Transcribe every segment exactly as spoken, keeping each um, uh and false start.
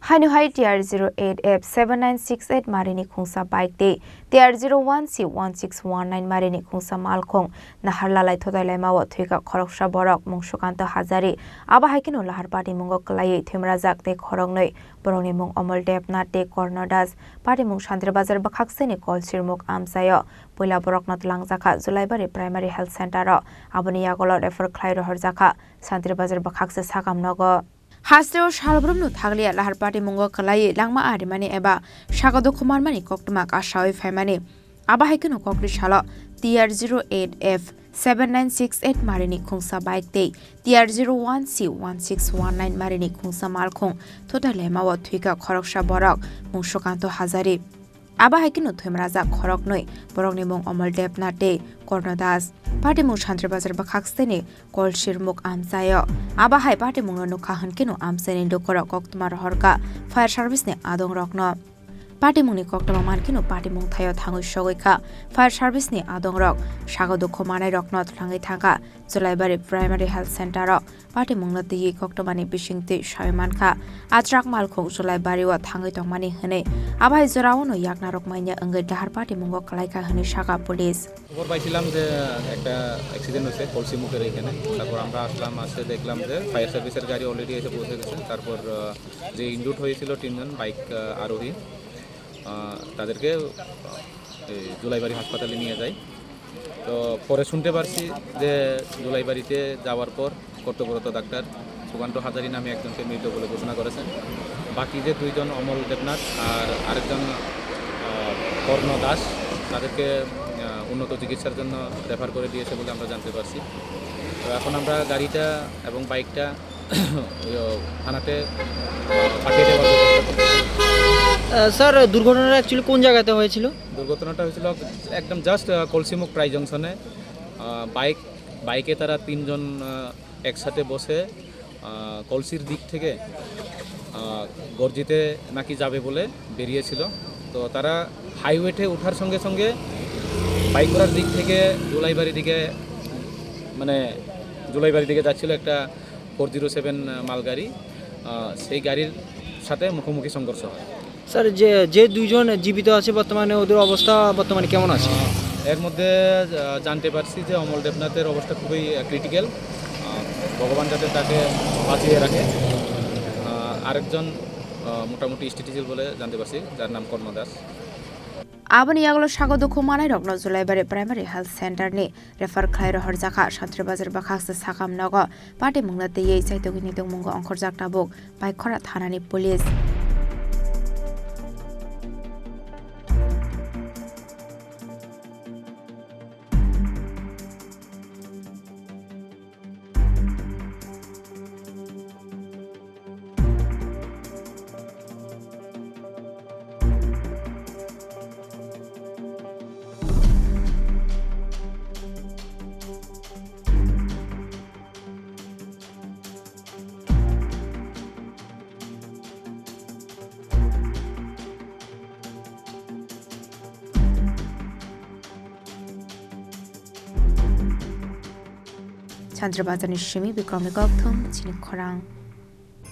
Haino hai T R zero eight F seven nine six eight marini khungsa bike tei T R zero one C one six one nine marini khungsa malkhung Naharlalai Thotai laimao thwikha khoroksa borok mung Sukanto Hajari. Abo hai kheno lahar patimungo kwlaiwi thwimrajak tei khoroknwi borokni mung Omol Debnath tei Korno Das. Patimung Santri Bazar bwkhakseni Kolsirmuk amchaio puila borokno twlangjakha Julaibari Primary Health Center o. Aboni yagulo refer khlai rohorjakha Santri Bazar bwkhaksa sakam nogo. Hasteo salbrumno thanglia lahar patimungo kwlaiwi langma arimani eba sago dukhu manmani koktwma kasawi phaimani. Abo hai kheno kokri salo T R zero eight F seven nine six eight marini khungsa bike tei T R zero one C one six one nine marini khungsa malkhung Thotai laimao thwikha khoroksa borok mung Sukanto Hajari. Abo hai kheno thwimrajak khoroknwi borokni mung Omol Debnath tei Korno Das. Patimung Santri Bazar bwkhakseni Kolsirmuk amchaio. Abo hai patimungno nukha hwnkhe no amchaini lukurok koktwma rohorkha fire service ni adongrokno. Patimungni koktwma mankhe no patimung thaio thangwi sogwi kha. Fire service ni adongrok sago dukhu manairokno twlangwi thangkha Julaibari Primary Health Center o. Patimungno twiwi koktwmani bisingtwi sawi mankha. Achrak malkhung Julaibari o thangwi tongmani hwnwi. Abo hai jorao no yaknarok manya wngwi dahar patimungo kwlaikha hwnwi sakha police. খবর পাইছিলাম যে একটা অ্যাক্সিডেন্ট হয়েছে কলসি মুখের এখানে। তারপর আমরা আসলাম, আসে দেখলাম যে ফায়ার সার্ভিসের গাড়ি অলরেডি এসে পৌঁছে গেছে। তারপর, আহ, যে ইনজুর্ড হয়েছিল তিনজন বাইক, আহ, আরোহী, আহ, তাদেরকে, আহ, এই জুলাইবাড়ি হাসপাতালে নিয়ে যাই। তো পরে শুনতে পারছি যে জুলাইবাড়িতে যাওয়ার পর কর্তব্যরত ডাক্তার সুকান্ত হাজারি নামে একজনকে মৃত বলে ঘোষণা করেছেন। বাকি যে দুইজন অমল দেবনাথ আর আরেকজন, আহ, কর্ণ দাস, তাদেরকে, আহ, উন্নত চিকিৎসার জন্য রেফার করে দিয়েছে বলে আমরা জানতে পারছি। তো এখন আমরা গাড়িটা এবং বাইকটা, ইয়ো, থানাতে, আহ, পাঠিয়ে দেওয়ার ব্যবস্থা করছি। আহ, স্যার, দুর্ঘটনাটা অ্যাকচুয়ালি কোন জায়গাতে হয়েছিল? দুর্ঘটনাটা হয়েছিল একদম জাস্ট, আহ, কলসিমুখ ট্রাই জংশনে। আহ, বাইক, বাইকে তারা তিনজন, আহ, একসাথে বসে, আহ, কলসির দিক থেকে, আহ, গর্জিতে নাকি যাবে বলে বেরিয়েছিল। তো তারা হাইওয়েতে ওঠার সঙ্গে সঙ্গে বাইক করার দিক থেকে জুলাইবাড়ি দিকে, মানে, জুলাইবাড়ি দিকে যাচ্ছিল একটা ফোর জিরো সেভেন মালগাড়ি, আহ, সেই গাড়ির সাথে মুখোমুখি সংঘর্ষ হয়। স্যার, যে, যে দুইজন জীবিত আছে বর্তমানে, ওদের অবস্থা বর্তমানে কেমন আছে? আহ, এর মধ্যে, আহ, জানতে পারছি যে অমল দেবনাথের অবস্থা খুবই, আহ, ক্রিটিক্যাল। আহ, ভগবান যাতে তাকে বাঁচিয়ে রাখে। আহ, আরেকজন, আহ, মোটামুটি স্থিতিশীল বলে জানতে পারছি, যার নাম কর্ণ Das. Aboni yagulo sago dukhu manairokno Julaibari Primary Health Center ni refer khlai rohorjakha Santri Bazar bwkhaksa sakam nogo. Patimungno twiwi chaitokni tongmungo ongkhorjak tabuk Baikhora thanani police. Chandra Bazar ni simi Bikromni kokthum chini khorang.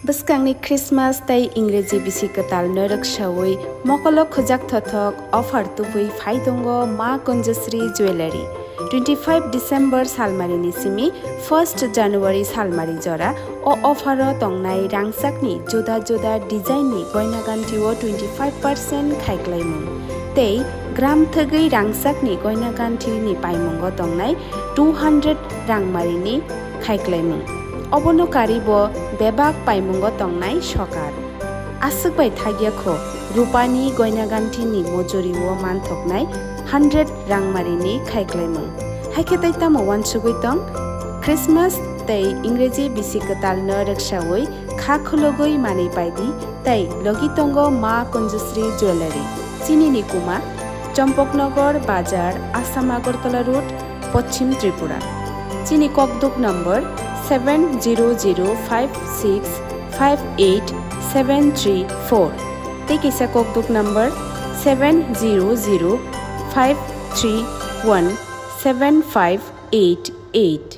Bwskangni Christmas tei Ingreji bisi kwtal no rwksawi mokolo khujak thothok offer tubui phai tongo Ma Kunjasri Jewellery. Twenty five December salmari ni simi first January salmari jora o offer o tongnai rangchakni juda juda design ni goina ganthi o twenty five percent khaiklaimung tei gram thwgwi rangchakni goina ganthi ni paimungo tongnai two hundred rangmari ni khaiklaimung. Obono karibo bebak paimungo tongnai sokar. Aswk bai thagya kho, rupani goina ganthini mojori o manthoknai hundred rangmarini khaiklaimung. Haikhe tei tamo uansugwi tong? Christmas tei Ingreji bisi kwtal no rwksawi kha khulugwi manwi paidi tei logi tongo Ma Kunjasri Jewellery. Chini ni kuma Champaknagar Bazar, Assam Agartala Road, Poschim Tripura. Chini kokduk number seven zero zero five six five eight seven three four. Tei kisa kokduk number seven zero zero five three one seven five eight eight.